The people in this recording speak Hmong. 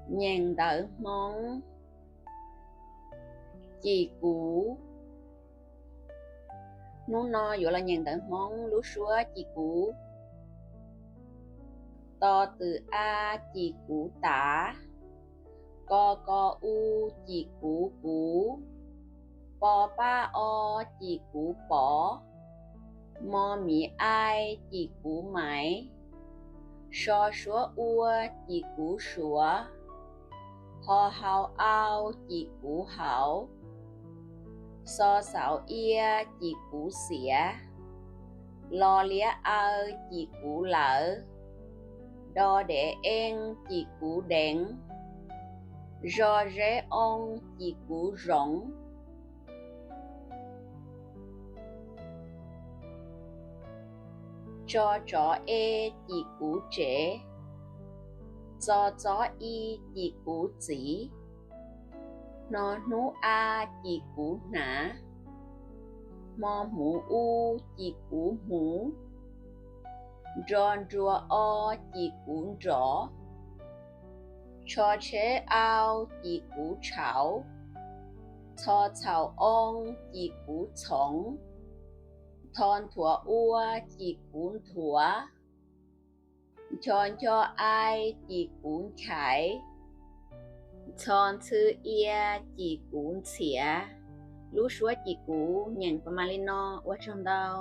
Nyeem ntawv Hmoob, cim kuv. Hnub no yuav los nyeem ntawv Hmoob lub suab cim kuv. To tw a cim kuv tav, ko ko u cim kuv kuv, po pab o cim kuv pov, mo mi ai cim kuv maiv, so suab ua cim kuv suav, ho hau au cim kuv hauv, xo xauv ia cim kuv xiav, lo liab aw cim kuv lawv, do dev ee cim kuv deev, zo zeb oo cim kuv zoov, tso tsov e cim kuv tsev, txo txob i cim kuv txiv, hno hnub a cim kuv hnav, hmo hmuv u cim kuv hmuv, nro nrua o cim kuv nrov, tsho tsheb au cim kuv tshauv, txho txhaum oo cim kuv txhoov, ntho nthuav ua cim kuv nthuav, ncho ncho ai cim kuv nchaiv, ntxho ntxhw ia cim kuv ntxhiav. Lub suab cim kuv nyeem pab mam li no, ua tsaug ntau.